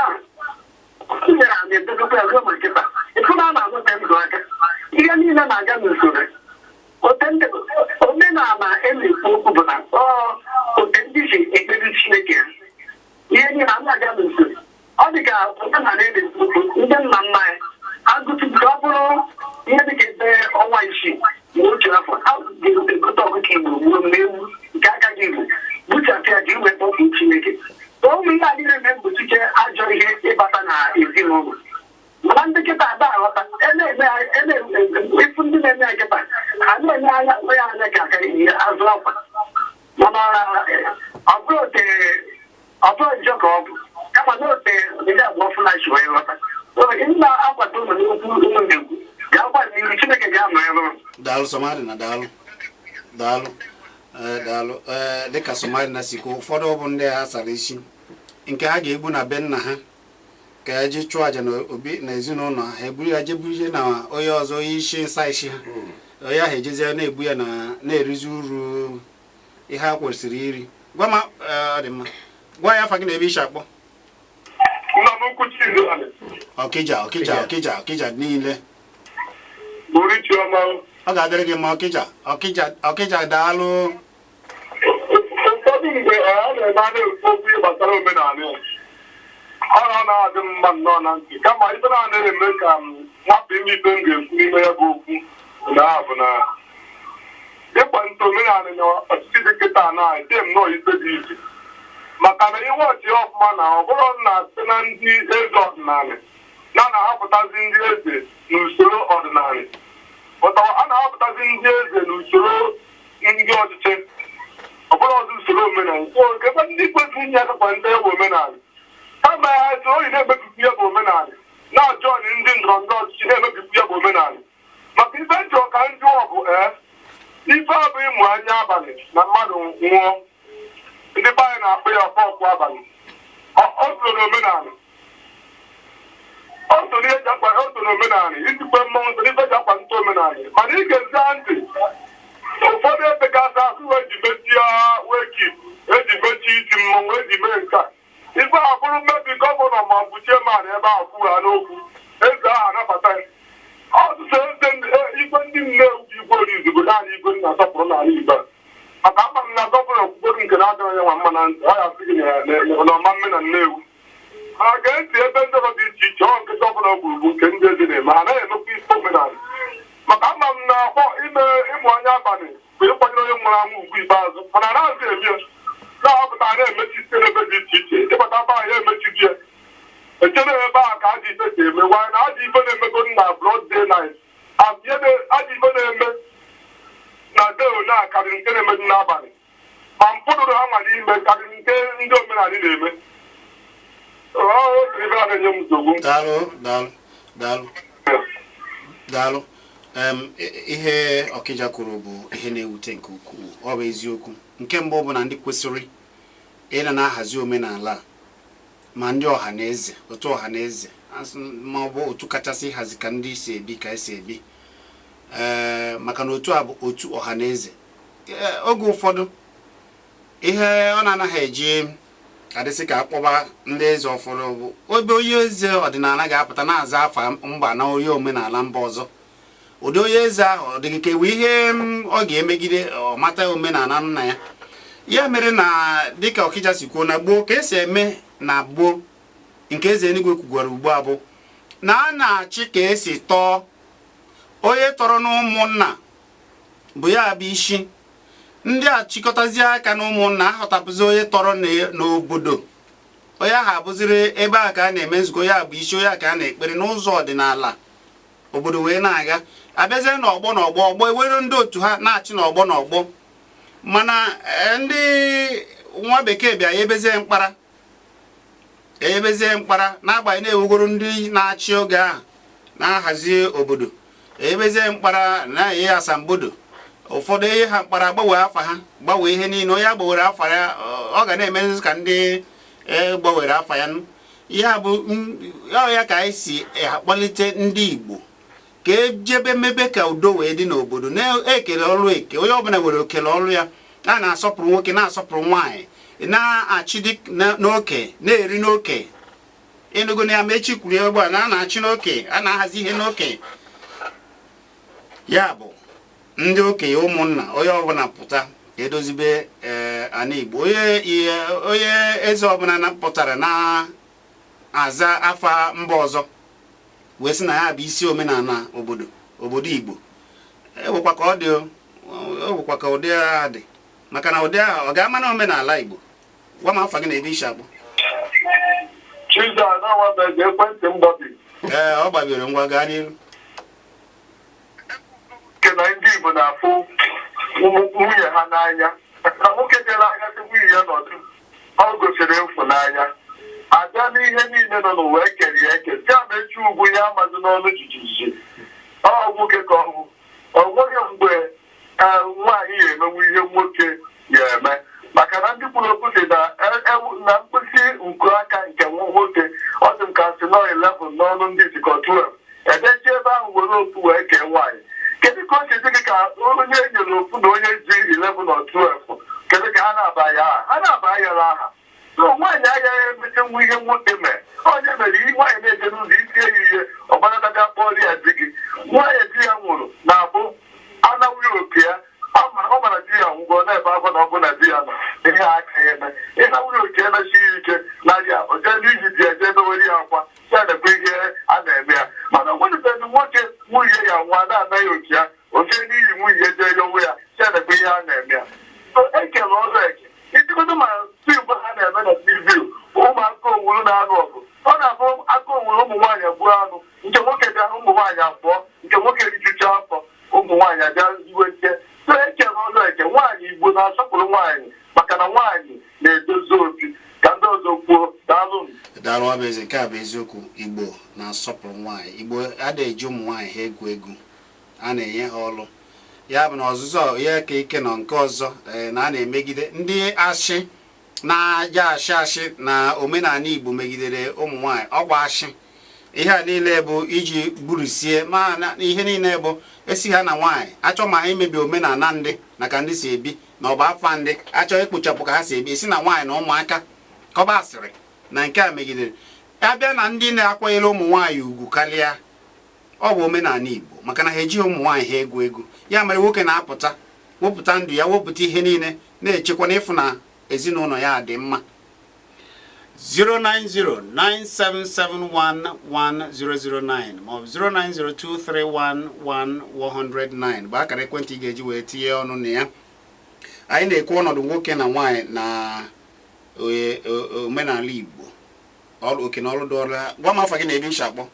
nyere a na-edobekwa ya ruo ma nkịta ịfụ na a na-anọte ndụ aka, ihe niile na-aga n'usoro. Omenala e na-ekwu okwu bụ na ọ ote ndị si ekpere Chineke ha, ihe niile a na-aga n'usoro. Ọ dị ka omenala e na-ekwu okwu, ndị nna nna anyị agụtụbido, ọ bụrụ ihe dị ka ebe ọnwa 6 na otu afọ, ha ga-egote ọkụkọ Igbo, gbuo ma ewu nke aka gị Igbo, gbuchapụ ya ji wee kpọpụ Chineke. Ụmụ ihe a niile na-egbochiche ajọ ihe ịbata na ezinụlọ. Mana ndị kịta ada aghọta. Ịfụ ndị na-eme ya kịta, ha na-eme anya onye anya ka aka ihe azụ akwa. Mana ọ bụrụ ote, ọ bụrụ njọ ka ọ bụ, kama na ote ndị abụọ flash wee ghọta. M na-akwado unu n'okwu unu na-ekwu. Ga-akwa n'ihu, Chineke ga-anọ ebe. Daalụ, Sọmadị na, daalụ, daalụ. Ee, daalụ. Ee, dịka Sọmadị na si kwuo, ụfọdụ bụ ndị a sara isi nke ha ga-egbu na be nna ha ka eji chụọ àjà na obi na ezinụlọ ha, eburu ya jeburu na onye ọzọ, onye isi nsa isi ha, onye ahụ ejezie na-egbu ya na na-erizi uru ihe ha kwesịrị iri. Gwa ma ọ dị mma. Gwa ya afa gị na ebe isi akpọ. Nna m ukwu Chizzy. Ọkịja, Ọkịja, Ọkịja, Ọkịja niile. Bụrụ Chiọma. Ọ ga-adịrị gị mma, Ọkịja, Ọkịja, Ọkịja, daalụ. Ụfọdụ mgbe a na-eme, a na-ekwu okwu ihe gbasara omenala ya, ọ na-adị m mma nnọọ na ntị, kama ife na-anaghị eme ka m hapụ ime ife m ga-ekwu n'ime ya bụ okwu na bụ na ịkwalite omenala na ọchịchị dị kịta na dị nnọọ ife dị iche, maka na iwe ọchị ọfụma na ọ bụrụ na site na ndị eze ọdịnala na na-ahọpụtazi ndị eze n'usoro ọdịnala pụtawa, a na-ahọpụtazi ndị eze n'usoro ndị ọchịchị, ọ bụrụ ọzọ usoro omenala. So ebe ndị kwesịrị inye aka kwalite ya bụ omenala, kama ha so oyi na-emebikwu ya bụ omenala, na-ajọ ndị ndọrọ ndọrọ ọchịchị na-emebikwu ya bụ omenala. Maka ife njọ ka njụ ọ bụ, ee, ife a bụ ịmụ anya abalị na mmadụ nwụọ, ndị be anyị na-akpọ ya ọkpọkụ abalị. Ọ so n'omenala, o so n'ihe eji akpa, o so n'omenala itikwe mmọnwụ, so n'ife eji akwalite omenala. Mana ị ga-ezi ntị, ụfọdụ ebe gasị asụ eji mechie wake, eji mechie iti mmọnwụ, eji mee nke a. Ife a bụrụ mmebi governor ma ọ bụ chairman ebe ahụ kwuru ha n'okwu, eze ahụ anabata ya. Ọtụtụ eze igwe ndị Nnewi bụ igwe orizu bụ naanị igwe nna asọpụrụ n'ala Igbo, maka ama m na governor kwugoru nke na-adịghị ya nwa mma na ntị, ọ ya sị gị na ọma mme na Nnewi. Ha ga-ntị ebe ndị ọzọ dị iche iche. Ọ nke governor kwuru bụ nke ndị eze na-eme, ha anaghị emekwa ife omenala. Maka ama m na akpọ ime ịmụ anya abalị bụ ịkwanyere onye nwụrụ anwụ ugwu ikpeazụ, mana anaghịzi eme ya. Na-ahọpụta, na-emechi site n'ebe dị iche iche, ịbata ebe ahụ ya emechighị ya, echere ebe a ka ajọ ife si eme nwaanyị na ajọ ife na-emego na broad daylight. Ajọ ife na-eme na day na karịrị nke na-eme n'abalị, ma mpụ ruru ha nwa n'ime karịrị nke ndị omenala na-eme. Ọ otu ife a na-enye m nsogbu. Daalụ, daalụ, daalụ, daalụ. Ihe Ọkịja kwuru bụ ihe na-ewute nke ukwuu. Ọ bụ eziokwu. Nke mbụ bụ na ndị kwesịrị ịna na-ahazi omenala a, ma ndị ọha na eze, otu ọha na eze, ma ọ bụ otu kachasị ịhazi ka ndị si ebi, ka esi ebi, ee, maka na otu a bụ otu ọha na eze. Ee, oge ụfọdụ ihe ọ na-anaghị eji adịsị ka akpọba ndị eze ụfọdụ bụ ebe onye eze ọdịnala ga-apụta na-aza afa mba na onye omenala mba ọzọ. Ụdị onye eze ahụ ọ dịghị ka ewe ihe ọ ga-emegide ọ mata omenala nna ya. Ya mere na dịka Ọkịja si kwuo na gboo ka esi eme na gboo, nke eze eluigwe kwugwara ugbu a bụ na a na-achị ka esi tọọ onye tọrọ n'ụmụnna bụ ya bụ isi ndị a chịkọtazie aka na ụmụnna ahọtapụzi onye tọrọ n'obodo, onye ahụ abụziri ebe a ka a na-eme nzukọ ya bụ isi onye a ka a na-ekpere n'ụzọ ọdịnala obodo wee na-aga. Abịazie n'ọgbọ n'ọgbọ, ọgbọ ewere ndị otu ha na-achị n'ọgbọ n'ọgbọ. Mana ndị nwa bekee bịa ya ebezie mkpara, ebezie mkpara, n'agbanyeghị na-ewugoro ndị na-achị oge ahụ na-ahazi obodo, ebezie mkpara na-enye asambodo. Ụfọdụ enye ha mkpara, gbanwee afa ha, gbanwee ihe niile. Onye a gbanwere afa ya, ọ ga na-emezi ka ndị gbanwere afa ya. Ya bụ ọ ya ka anyị si akpọlite ndị Igbo ka ejebe mebe ka udo wee dị n'obodo, na-ekele ọrụ eke, onye ọbụla nwere okele ọrụ ya. A na-asọpụrụ nwoke, na-asọpụrụ nwaanyị, na-achị dị n'oke, na-eri n'oke. Ịnụgo na ya ma echi kwuru ya ugbu a na a na-achị n'oke, a na-ahazi ihe n'oke. Ya bụ ndị okenye, ụmụnna, onye ọbụla pụta ka edozibe ee ana Igbo. Onye ihe onye eze ọbụla pụtara na-aza afa mba ọzọ wee sị na ya bụ isi omenala obodo Igbo, ewekwa ka ọ dị o, ewekwa ka ụdị agha dị, maka na ụdị agha ọ ga-ama na omenala Igbo. Gwa m afa gị na ebe isi akpọ. Chiza na-enwebeghị ekwentị m gbabiri. Ee, ọ gbabiri. Ngwa, gaa n'iru. Nke na ndị Igbo na-afụ ụmụ nwunye ha n'anya, na nwoke jere ahịa sị nwunye ya nọdụ, ọ gosiri ịfụnanya. Abịa n'ihe niile nọ n'ụwa, ekere ya eke si ama echi ugwu ya amazi n'ọnụ jijiji. Ọ nwoke ka ọ bụ, ọ nweghị mgbe nwaanyị ya emenwu ihe nwoke ya eme, maka na ndị kwuru okwu si na na mkpịsị nku aka nke nwoke, ọ dị m ka si nọ 11 n'ọnụ ndị isi ka 12 edechi ebe ahụ were ofu wee kee nwaanyị. Kedu ka o si dị gị ka onye e nyere ofu na onye ji 11 or 12, kedu ka ha na-aba ya aha? Ha na-aba ya aha. So nwaanyị agaghị emechenwu ihe nwoke mee. Onye mere ihe nwaanyị na-eje n'ụzọ itie ya ihe, ọgbarataga kpọrọ ya di gị. Nwaanyị di ya nwụrụ na-abụ anawụghị oke ya. Ọ mara di ya nwụgo na-ebe akwa na ọ bụ na di ya nọ ihe aka ya eme ịnawụghị oke emechi ya ike narịa o jee n'ihi di ya jee dowere ya akwa ya na-ekwe ihe a na-eme ya. Mana nwebeghị nwoke nwunye ya nwa na-anaghị oke ya, o jee n'ihi nwunye ya jee yọwe ya, ya na-ekwe ihe a na-eme ya. So ekele ọrụ eke itigodo. Ma film ha na-eme na TV, ụmụaka owuru na-anụ ọgụ, ọ na-abụ aka owuru ụmụ nwaanyị gbuo anụ nke nwoke bịa, ụmụ nwaanyị abụọ nke nwoke rijucha afọ, ụmụ nwaanyị abịa iwe nke. So ekele ọrụ eke. Nwaanyị Igbo na-asọpụrụ nwaanyị maka na nwaanyị na-edozi obi. Ka ndị ọzọ kwuo. Daalụ. Daalụ, bụ eze. Nke a bụ eziokwu. Igbo na-asọpụrụ nwaanyị. Igbo adịghị eji ụmụ nwaanyị ha egwu egwu, a na-enye ha ọlụ. Ya bụ na ọzụzọ ya ka ike nọ nke ọzọ na a na-emegide ndị ashị na-aja ashị ashị na omenala Igbo megidere ụmụ nwaanyị. Ọkwa ashị ihe a niile bụ iji gburusie ma na ihe niile bụ esi ha na nwaanyị achọ ma ha imebi omenala ndị na ka ndị si ebi na ọba afa ndị achọ ikpochapụ ka ha si ebi, esi na nwaanyị na ụmụaka kọba asịrị na nke a megidere. Abịa na ndị na-akwanyere ụmụ nwaanyị ugwu karịa, ọ bụ omenala Igbo, maka na ha ejighị ụmụ nwaanyị ha egwu egwu. Ya mere nwoke na-apụta wepụta ndụ ya, wepụta ihe niile, na-echekwa na ịfụ na ezinụlọ ya dị mma. 09097711009 maọbụ 09023111009 bụ akara ekwentị ị ga-eji wee tinye ọnụ na ya. Anyị na-ekwu ọnọdụ nwoke na nwaanyị na omenala Igbo, ọrụ oke na ọrụ dị ọrụ ha. Gwa m afa gị na ebe isi akpọ.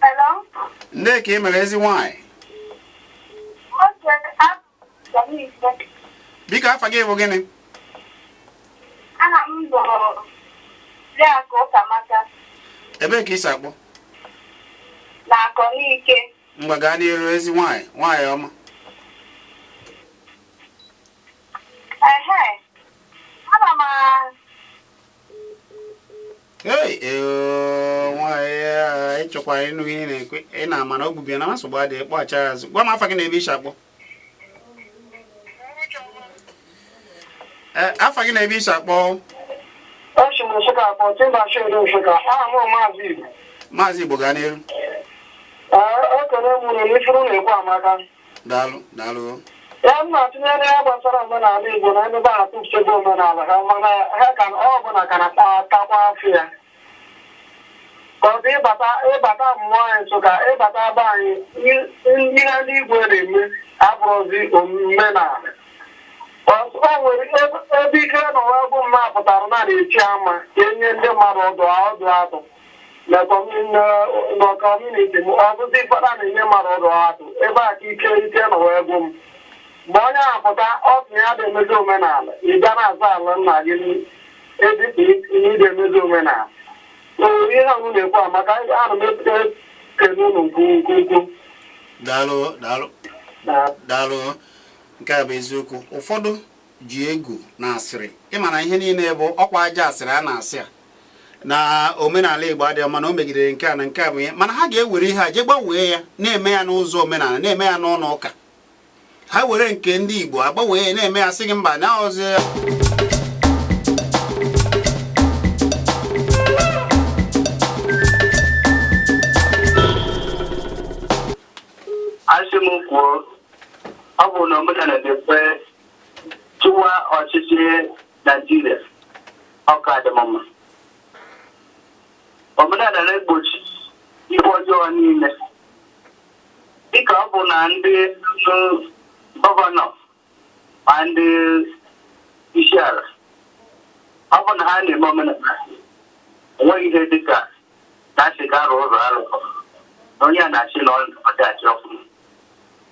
Hello? Nne, ka ị mere, ezi nwaanyị? Okay, abụ m Ise. Biko, afa gị bụ gịnị? Aha m bụ Oriakụ Ụkamaka. Ebee ka isi akpọ? Na Akọnike. Ngwa, gaa n'iru, ezi nwaanyị, nwaanyị ọma. Ehe. Ana m Hey, ee, nwaanyị a, ịchọkwa ịnụ ihe ị na-ekwe ị na-ama na ogbubia na nsogbu adịghị. Kpọghachi ya azụ. Gwa m afa gị na ebe isi akpọ. Ee, afa gị na ebe isi akpọ. Esi m Nsụka akpọ, Timba Shedi Nsụka. Aha m bụ Maazị Igbo. Maazị Igbo, gaa n'iru. Ee. Ekele m unu n'ifuru na-ekwu amaka. Daalụ, daalụ. Ya m na-atụnyere ihe gbasara omenala Igbo na ebe a atụpụchego omenala ha, mana ha ka ọ bụla ka na-atakwa afọ ya. Ka ọ dị ịbata mmụọ anyị Nsụka, ịbata be anyị, ihe ndị igwe na-eme abụrụzi omenala. O nwere ebe ike n'ụwa bụ mma pụtara na na-echi ama ka enye ndị mmadụ ọdụ ọdụ atụ na community m. Ọ bụzi fada na-enye mmadụ ọdụ atụ ebe a ka ike ike n'ụwa egwu m. Mgbe onye ahụ pụta, ọ sị na ya ga-emezi omenala. Ị ga na-aza ala nna gị ebe ka ị ga-emezi omenala. Ihe ahụ na-ekwu a maka ana m ekele unu nke ukwuu. Daalụ, daalụ, daalụ. Nke a bụ eziokwu. Ụfọdụ ji egwu na asịrị, ịma na ihe niile bụ ọkwa aja asịrị a na-asị a na omenala Igbo adịghị mma, na o megidere nke a na nke a bụ ihe, mana ha ga-ewere ihe a jee gbanwee ya, na-eme ya n'ụzọ omenala, na-eme ya n'ụlọ ụka. Ha were nke ndị Igbo agbanwee ya, na-eme ya, sị gị mba na ọzọ. Asị m kwuo, ọ bụ na omenala ga-ekwe chịwa ọchịchị Naijiria, ọka dị m mma. Omenala na-egbochi ihe ọjọọ niile, dịka ọ bụ na ndị gọvanọ ma ndị isi ala, ọ bụ na ha na-eme omenala, enweghị ihe dịka na asị ga arụ ụzọ alụ na onye a na-achị na ọ dị achị ọfụma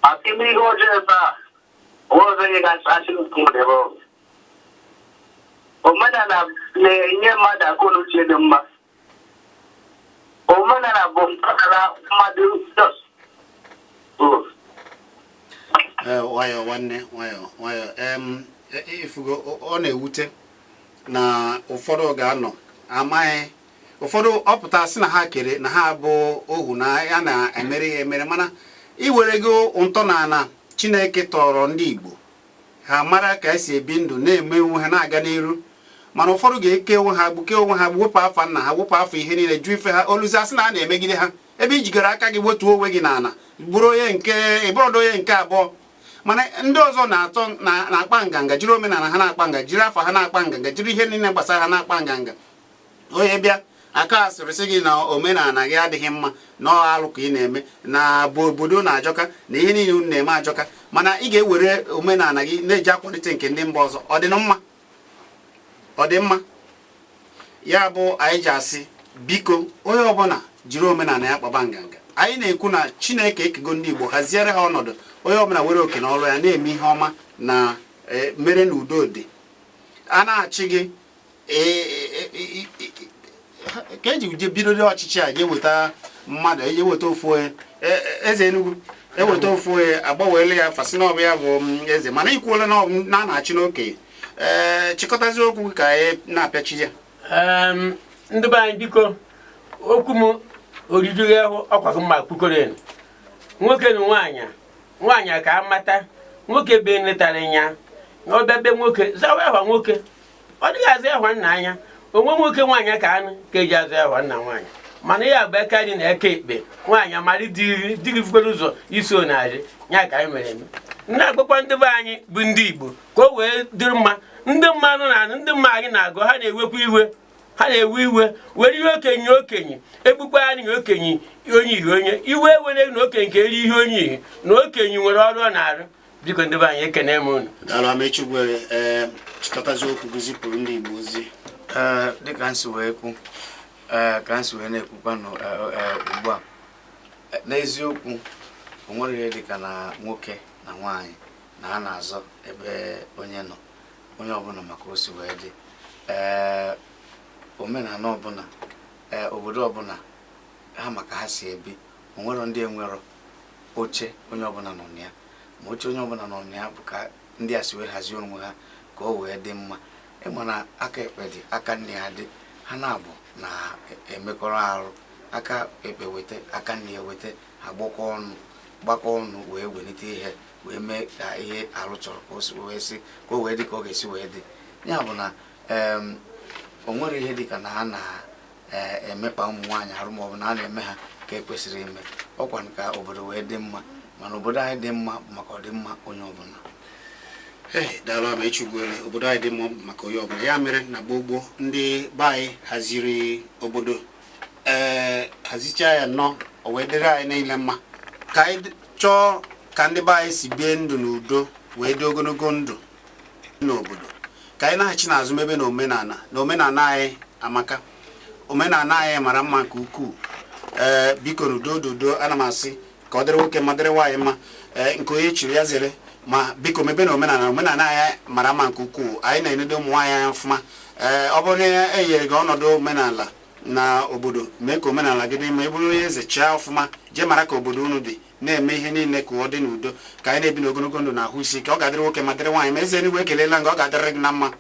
maka ime ihe ọjọọ ebe a, onwe ọzọ onye ga-achị ebe ọ bụ. Omenala na-enye mmadụ akọ na uche dị mma. Omenala bụ ntọala mmadụ just bụ. Ee, nwayọọ nwanne, nwayọọ, nwayọọ. Ifugo ọ na-ewute na ụfọdụ ga-anọ amaghị, ụfọdụ ọpụta sị na ha kere na ha bụ ohu na ya na-emere ya emere, mana iwerego ntọala Chineke tọrọ ndị Igbo, ha mara ka esi ebi ndụ, na-eme onwe ha na-aga n'iru. Mana ụfọdụ ga-eke onwe ha, gbuke onwe ha, wepụ afa nna ha, wepụ afọ ihe niile, jụ ife ha oluzi, asị na a na-emegide ha, ebe ijigara aka gị wetuo onwe gị n'ala, bụrụ onye nke ịbụrọdụ onye nke abụọ. Mana ndị ọzọ na-atọ na-akpa nganga, jiri omenala ha na-akpa nganga, jiri afọ ha na-akpa nganga, jiri ihe niile gbasara ha na-akpa nganga. Onye bịa aka asịrị sị gị na omenala gị adịghị mma, na ọ alụ ka ị na-eme, na bụ obodo na-ajọka, na ihe niile unu na-eme ajọka, mana ị ga-ewere omenala gị na-eji akwalite nke ndị mba ọzọ. Ọ dị mma? Ọ dị mma? Ya bụ anyị ji asị, biko, onye ọbụla jiri omenala ya kpaba nganga. Anyị na-ekwu na Chineke ekego ndị Igbo, haziere ha ọnọdụ, onye ọbụla were oke n'ọrụ ya, na-eme ihe ọma na mere na udo dị. A na-achị gị ka eji je bido ọchịchị a, je weta mmadụ, eje weta ofu onye eze Enugu, eweta ofu onye, agbanweela ya fasị na ọ bụ ya bụ eze, mana ikwuola na ọ na a na-achị n'okenye. Ee, chịkọtazi okwu ka anyị na-apịachi ya. Ndị be anyị, biko, okwu m oriri ahụ ọkwa mma kwukọrọ nwoke na nwaanyị. Nwaanyị ka amata nwoke be netara ya na ọbịa be nwoke, zawa ahwa nwoke, ọ dịghị aza ahwa nna anya onwe nwoke. Nwaanyị ka anụ ka eji aza ahwa nna nwaanyị, mana ya bụ aka dị na aka ekpe. Nwaanyị amara dịrị fukwara ụzọ iso narị ya ka anyị mere eme. Na-agwakwa ndị be anyị bụ ndị Igbo ka o wee dịrị mma. Ndị mmadụ na ndị mma anyị na-agụ, ha na-ewekwa iwe, ha na-ewe iwe were ihe okenye okenye egbukwa anyị na okenye onye ihe onye iwe ewere na okenye ka eri ihe onye ihe na okenye nwere ọrụ ọ na-arụ. Biko, ndị be anyị, ekene m unu. Daalụ, Amechigwere. Ee, chịkọtazi okwu gị, zipụrụ ndị Igbo ozi. Ee, dịka m si wee kwu, ee, ka m si wee na-ekwukwanụ ugbu a, n'eziokwu, o nwere ihe dịka na nwoke na nwaanyị na ha na-azọ ebe onye nọ, onye ọbụla maka o si wee dị. Ee, omenala ọbụla, ee, obodo ọbụla, ha maka ha si ebi. O nwero ndị enwero oche onye ọbụla nọ na ya, ma oche onye ọbụla nọ na ya bụ ka ndị a si wee hazie onwe ha ka o wee dị mma. Ịma na aka ekpe dị, aka nne ya dị, ha na-abụ na-emekọrọ arụ. Aka ekpe weta, aka nne ya weta, ha gbakọ ọnụ, gbakọ ọnụ wee welite ihe, wee mee ka ihe arụ chọrọ ka o si wee si ka o wee dị ka ọ ga-esi wee dị. Ya bụ na o nwere ihe dị ka na ha na-emekpa ụmụ nwaanyị arụ, maọbụ na a na-eme ha ka e kwesịrị ime. Ọkwa ka obodo wee dị mma, mana obodo anyị dị mma bụ maka ọdịmma onye ọbụla. Ee, daalụ Amaechi Ugwuele. Obodo anyị dị mma maka onye ọbụla. Ya mere na gboo gboo, ndị be anyị haziri obodo, ee, hazichaa ya nnọọ, o wee dịrị anyị niile mma. Ka anyị chọọ ka ndị be anyị si bie ndụ n'udo wee dị ogologo ndụ n'obodo, ka anyị na-achị n'azụ mebe na omenala, na omenala anyị amaka, omenala anyị mara mma nke ukwuu. Ee, biko, n'udo udo, ana m asị ka ọ dịrị nwoke mma, dịrị nwaanyị mma. Ee, nke onye chiri ya zere. Ma biko, mebe na omenala. Omenala anyị mara mma nke ukwuu. Anyị na-enedo ụmụ nwaanyị anya ọfụma. Ee, ọ bụrụ na e nyere gị ọnọdụ omenala na obodo, mee ka omenala gị dị mma. Ị bụrụ onye eze, chịa ọfụma, jee mara ka obodo unu dị, na-eme ihe niile ka ọ dị n'udo, ka anyị na-ebi n'ogologo ndụ na ahụ isi ike. Ọ ga-adịrị nwoke ma dịrị nwaanyị. Ma eze eluigwe ekelela nga, ọ ga-adịrị gị na mma.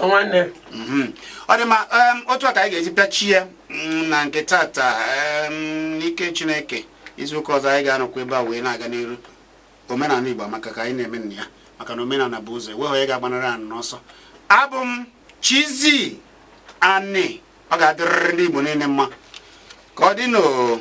Nwanne. Ọ dị mma. Otu a ka anyị ga-eji pịachi ya na nke tata. N'ike Chineke, izuụka ọzọ anyị ga-anọkwa ebe a wee na-aga n'iru. Omenala Igbo amaka, ka anyị na-eme nna ya, maka na omenala bụ ụzọ, enweghị onye ga-agbanarị anyị n'ọsọ. Abụ m Chizzy Ani. Ọ ga-adịrịrị ndị Igbo niile mma. Ka ọ dị n'o.